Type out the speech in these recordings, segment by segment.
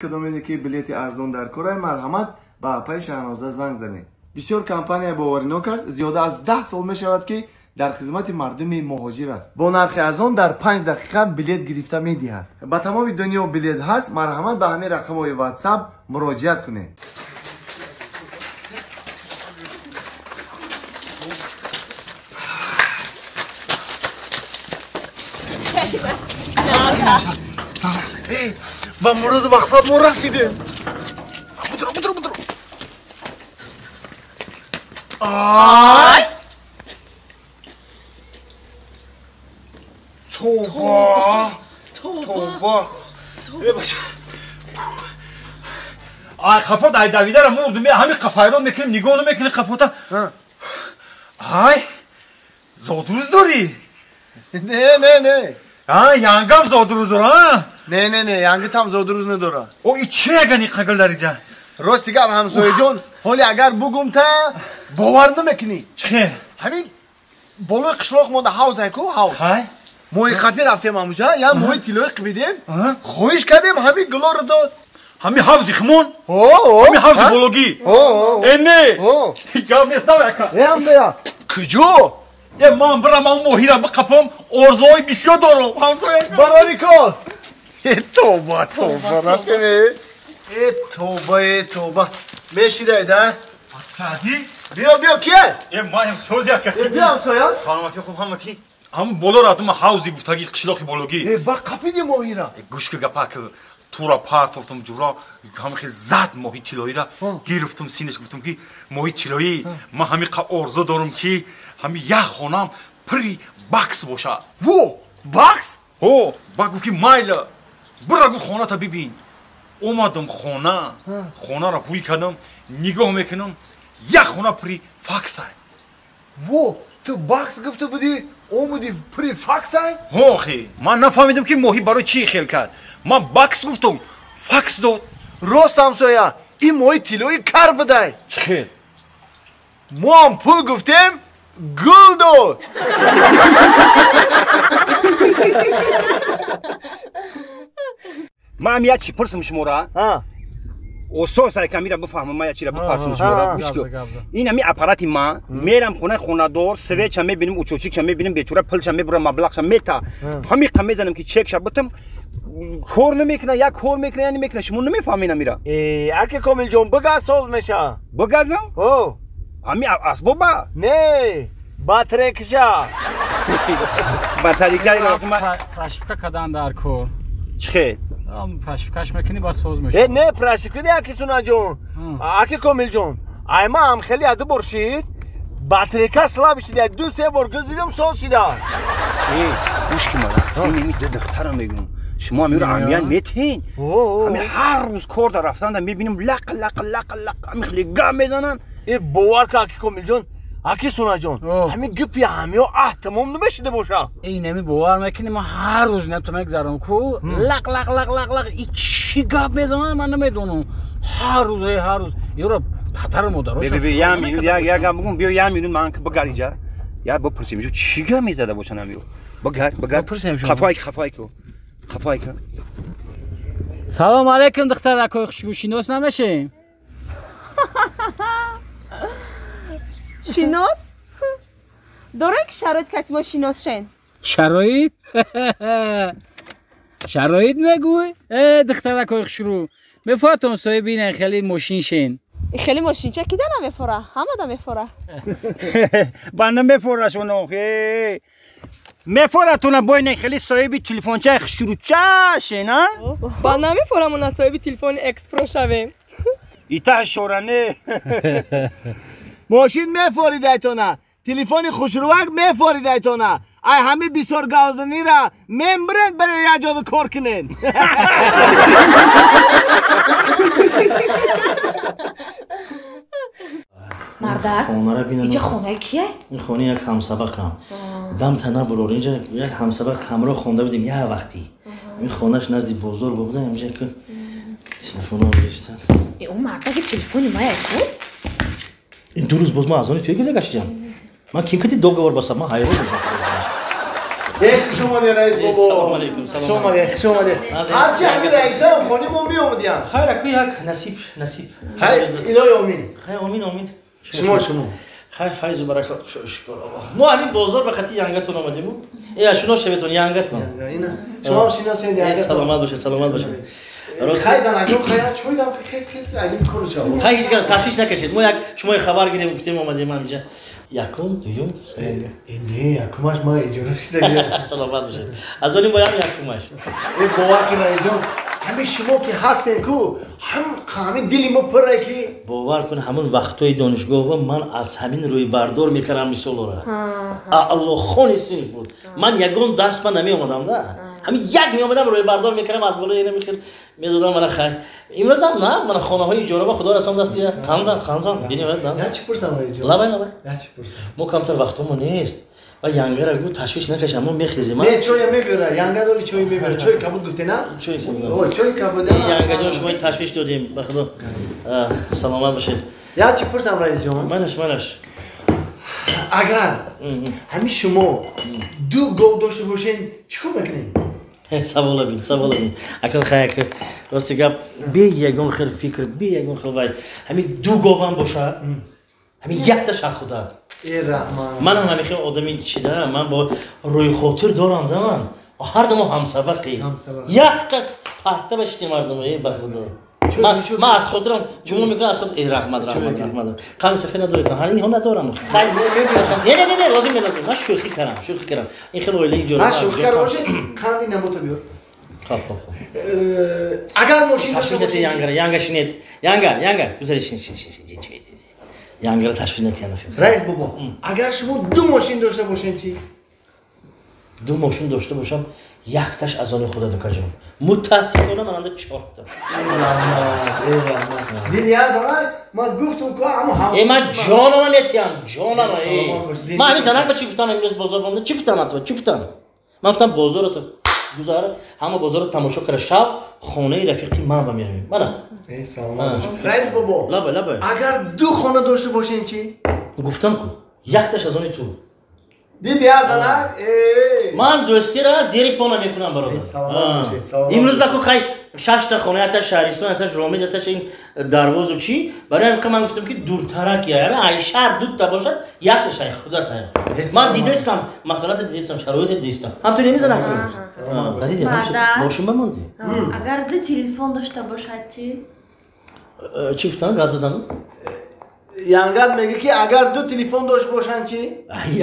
Кадомеде ки билети арзон дар корай, марҳамат ба апаи Шаҳноза занг занед. Бисёр компания боваринок аст, зиёда аз 10 сол мешавад ки дар хизмати мардуми муҳоҷир аст. Бо нархи арзон дар 5 дақиқа билет гирифта медиҳад. Ба тамоми дунё билет ҳаст, марҳамат ба ҳамин рақамҳои WhatsApp муроҷиат кунед. Ба муроду мақсад мо расидем. Будро, будро, будро. Ай! Тоба! Тоба! Ай, қафот, ай давидара мурдум, ҳами қафайрон мекунем, нигоҳ намекунем қафота. Ай! Зодрӯз дорӣ? Не, не, не. А, янгам зодрӯз дора, а? Не, не, не, янгитам зодрӯз надора. О, и чӣ ягани қагил дариҷа? Рости гап, ҳамсояҷон, ҳоли агар бугум та бовар намекунӣ. Чӣ? Ҳамин болои қишлоқ монда ҳавз ай ку, ҳавз. Хай? Моҳи қапӣ рафтем ҳамуҷа, я моҳи тиллои қибидем, хоҳиш кардем, ҳамин гулоро дод. Ҳамин ҳавзи химон? О, о. Ҳамин ҳавзи бологӣ? О, о. Э, не! О. Гап нест, навака. Э, ҳамсоя. Куҷо? Е, ман бирам ам моҳира биқапам, орзуҳои бисёр дорам, ҳамсоя. Барори кор. Э, тоба, тоба, рафтем, э. Э, тоба, э, тоба. Мешидай, да? Саъдӣ? Биё, биё, кия? Е, маям соз яка. Э, биё, ҳамсоя. Саломатӣ, хуб, ҳаматӣ. Ҳамун боло рафтам, ҳавзи гуфтагӣ, қишлоқи бологӣ. Э, ба қапиди моҳира. Э, гӯш ки гапа ки тура партофтам, ҷура ҳама хел зад моҳи тиллоира гирифтам, синаш гуфтам ки моҳи тиллоӣ, ман ҳамин қа орзу дорам ки ҳамин як хонам пури бакс бошад. Во, бакс? Ҳо, ба гуфт ки майла, бира гуфт хоната бибин. Омадам хона, хонаро ҳуй кардам, нигоҳ мекунам, як хона пури факсай. Во, ту бакс гуфта будӣ, омадӣ пури факсай? Ҳо, охи, ман нафаҳмидам ки моҳӣ барои чӣ хел кард. Ман бакс гуфтам, факс дод. Рост, ҳамсоя, ин моҳи тиллоӣ кар будай. Чӣ хел? Мо ҳам пул гуфтем, гул дод. Ман як чӣ пурсам шуморо? Осос ай камера бифаҳмам, ман як чиро бипурсам шуморо. Гӯш кун. Ин ҳамин аппарати ман, мерам хонаи хонадор, свеча мебинам, учочикша мебинам, бечора пулша мебурам, маблағша мета. Ҳамин қа мезанам ки чекша бутам, кор намекунад, як кор мекунад, я намекунад. Шумо намефаҳмед амира? Э, аки Комилҷон, бигаз соз меша. Бигаз? Ҳо. Ҳамин асбоба? Не, батарейкаша. Батарейка прошивка кардан дар кор. Чӣ хел? Прошивкаш мекунӣ, баъд соз мешавад. Э, не, прошивка не, аки Сунаҷон. Аки Комилҷон, ай ман ҳам хеле ду бор шид, батарейкаш слаб шид, як ду се бор гузидам, соз шида. Э, гӯш ки мара, ин ҳамин ду духтара мегӯям. Шумо ҳаминро аҳамият метиҳед? Ҳамин ҳар рӯз кор дар рафтанда мебинам лақ лақ лақ лақ ҳамин хеле гап мезананд. Э, бовар кун, аки Комилҷон, аки Сунаҷон, ҳамин гипи ҳамиё аҳ тамом намешида боша. Ин ҳами бовар мекунӣ, ман ҳар рӯз набто мегзарам ку, лақ лақ лақ лақ лақ, и чӣ гап мезананд, ман намедонам. Ҳар рӯз, ҳар рӯз ёро падару модарошон. Бе, бе, як минут, як гап бигӯм, биё як минут ман бигард инҷа. Я бипурсем, шу чӣ гап мезада бошанд ҳамиё? Бигард, бигард. Қафай, қафай ку. Қафай ку. Салом алейкум, духтаракои хушгӯ, шинос намешем? Шинос? Дорем ки шароит кати мо шинос шен. Шароит? Шароит мегӯй? Э, духтаракои хушрӯ, мефоратон соҳиби ин хеле мошин шен. Хеле мошинча кида намефора? Ҳамада мефора. Ба намефорашон охе. Мефоратона бо ин хеле соҳиби телефончаи хушрӯча шен, а? Ба намефорамона соҳиби телефони Экспро шавем. Ита шоране. Мошин мефоридайтона, телефони хушрӯак мефоридайтона. Ай ҳами бисёр гавзанира мембиред, баре як ҷода кор кунед. Мардак, инҷа хонаи кия? Ин хонаи як ҳамсабақам. Дам тана бурор, инҷа як ҳамсабақ ҳамроҳ хонда будем як вақти. Ин хонаш назди бозор буда, инҷа ки телефонам гирифтан. Э, ӯ мардаки телефони мая ку? Ин ду рӯз боз ман аз они туя гирифта гаштиам. Ман ким кати договор басам, ман ҳайрон мешавам. Хуш омадед, раис бобо. Салом алейкум. Хуш омадед, хуш омадед. Ҳарчи ҳамин раисаам хони мо меомадиям. Хайр, аку як насиб, насиб. Хайр, илоҳи омин. Хайр, омин, омин. Шумо, шумо. Хайр, файзу баракот, шукр Аллоҳ. Мо ҳамин бозор ба хати янгатон омадему. Э, шинос шаветон, янгатон. Шумо ҳам шиносед янгатон. Саломат бошед, саломат бошед. Хай занакон, хай чой дам ки хес хес агим кору чаво. Хай ҳеҷ гап ташвиш накашед. Мо як шумои хабар гирем гуфтем омадем ҳаминҷа. Якум, дуюм, сеюм. Не, якумаш ма иҷора шидагиям. Саломат бошед. Аз они боям якумаш. Э, бовар кун раисҷон, ҳамин шумо ки ҳастен ку, ҳамин дили мо пурре ки. Бовар кун, ҳамон вақтҳои донишгоҳ ман аз ҳамин рӯйбардор мекардам мисолора. Аълохони синф буд. Ман ягон дарс ман намеомадам да. Ҳамин як меомадам рӯйбардор мекардам аз болои ина мехел медодам мана хай. Имрӯзам на, мана хонаҳои иҷора худо расон дасти қанзан, қанзан. Бинед, на. Я чӣ пурсам раисҷон? Лабай, лабай. Я чӣ пурсам? Мо камтар вақтҳомо нест. Ва янгара гу ташвиш накашам, мо мехезем. Не, чой мебара, янга доли чой мебара. Чой кабуд гуфте на? Чой кабуд. О, чой кабуд. Янгаҷон, шумо ташвиш додем, ба худо. Саломат бошед. Я чӣ пурсам раисҷон? Манаш, манаш. Агар ҳамин шумо ду гов дошта бошед, чӣ кор мекунед? Савола бин, савола бин. Акн хай, акн рости гап, бе ягон хел фикр, бе ягон хел вай. Ҳамин ду говам бошад, ҳамин якта шах худат. Э, раҳмат. Ман ҳам ҳамин хел одами чида, ман бо рӯйхотир дорам да ман. Ҳар дамо ҳамсабақи. Якта парта ба шити мардум, э, ба худо. Ман аз хотирам ҷумла мекунам аз хотир. Э, раҳмат, раҳмат, раҳмат. Қанди сафед надоред? Ҳар инҳо надорам. Хай, не, не, не, не, лозим не, лозим. Ман шӯхӣ кардам, шӯхӣ кардам. Ин хел оилаи иҷора. Ҳа, шӯхӣ карда бошед, қанди набота биёр. Хоб, хоб, хоб. Агар мошин дошта бошед, янгара, янга шинед. Янга, янга, гузари шин, шин, шин, шин. Янгара ташвиш накарда. Раис бобо, агар шумо ду мошин дошта бошед чӣ? Ду мошин дошта бошам, якташ аз они худа дукаҷон. Мутаассифона ман анда чорта. Диди аз она ман гуфтум ку ҳамон ҳам. Э, ман ҷонама метиҳам, ҷонама. Ман ҳамин занак ба чӣ гуфтам имрӯз бозор бомда? Чӣ гуфтам атва? Чӣ гуфтам? Ман гуфтам бозората гузар, ҳама бозорро тамошо кара шав, хонаи рафиқи ман ба меравем. Мана. Э, саломат бошед. Раис бобо. Лабай, лабай. Агар ду хона дошта бошед чӣ? Гуфтам ку, якташ аз они ту. Диди аз занак? Э. Ман дӯстира зери по намекунам бародар. Саломат бошед, саломат. Имрӯз баку хай шашта хона, яташ шаҳристон, яташ Ромид, яташ ин дарвозу чӣ? Барои ҳамин ман гуфтам ки дуртарак я, ай шаҳр дута бошад, якташ ай худат ай. Ман дидастам, масъалата дидастам, шароита дидастам. Ҳам ту намезанам ҷон. Мошин бамонди. Агар ду телефон дошта бошад чӣ? Чӣ гуфтам? Гап задан? Янгат меги ки агар ду телефон дошта бошанд чӣ?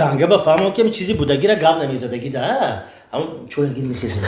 Янга ба фаҳмон ки чизи будагира гап намезадаги да. Ҳамон чой гир мехезем.